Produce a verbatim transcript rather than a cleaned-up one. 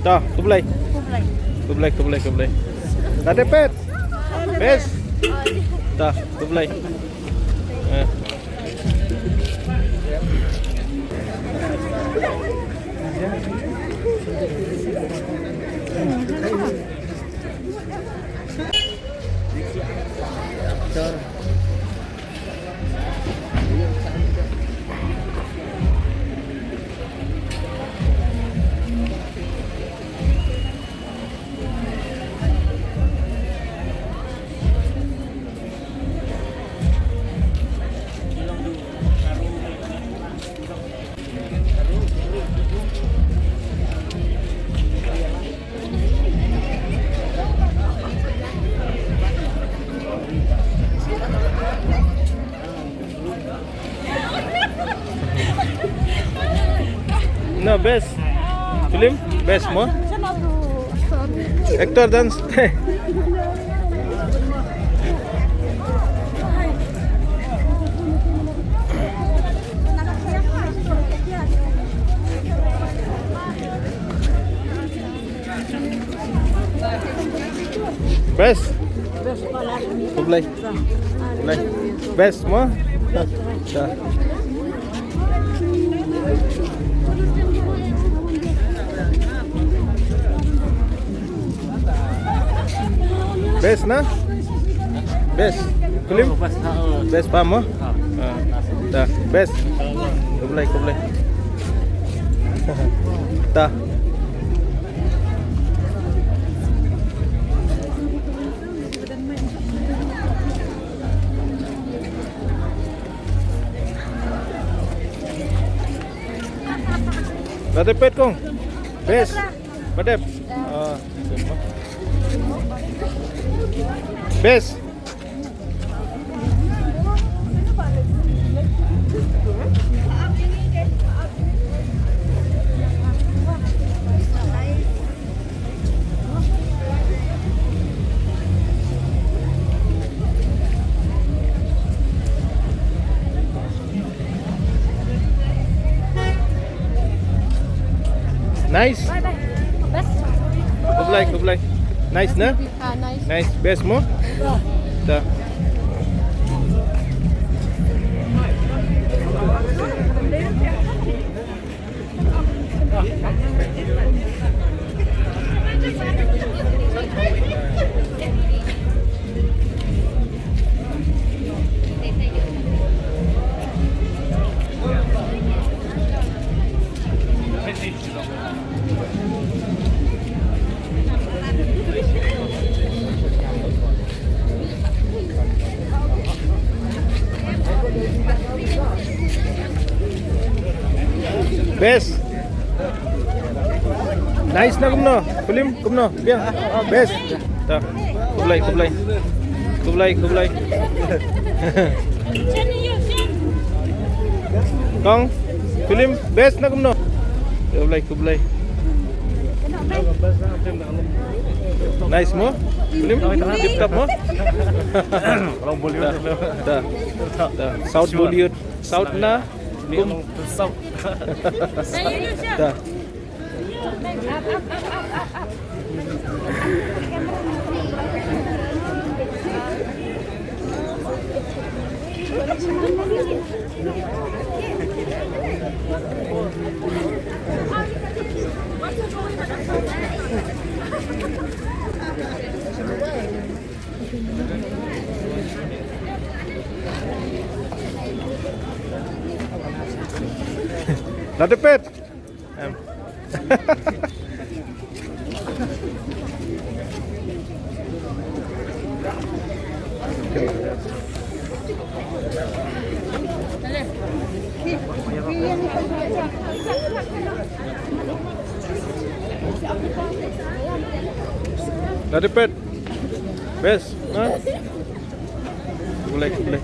Ta, khublei. Khublei. Khublei, khublei, khublei. Lade peit. Best. Ta, khublei. Eh. Na best film, best mo? Actor dan. Best. Khublei. Khublei. Best mo? Ta. Best na? Best. Film? Best pa mo? Ah. Ta. Best. Khublei, khublei. Ta. Lade peit kong. Best. Ba dep. Ah. Best. Nice. Bye bye. Best. Khublei, khublei. Nice na? Ah, nice. Nice. Best mo? Ta. Best. Nice na kumno? Film kumno? Biang. Best. Ta. Khublei, khublei. Khublei, khublei. Kong, film best na kumno? Khublei, khublei. Nice mo? Film tip top mo? Kalau Bollywood. Ta, ta, ta. South Bollywood. South na? Kum. South. Ta. Lade peit. Em. Lade peit. Best, ha? Boleh, boleh.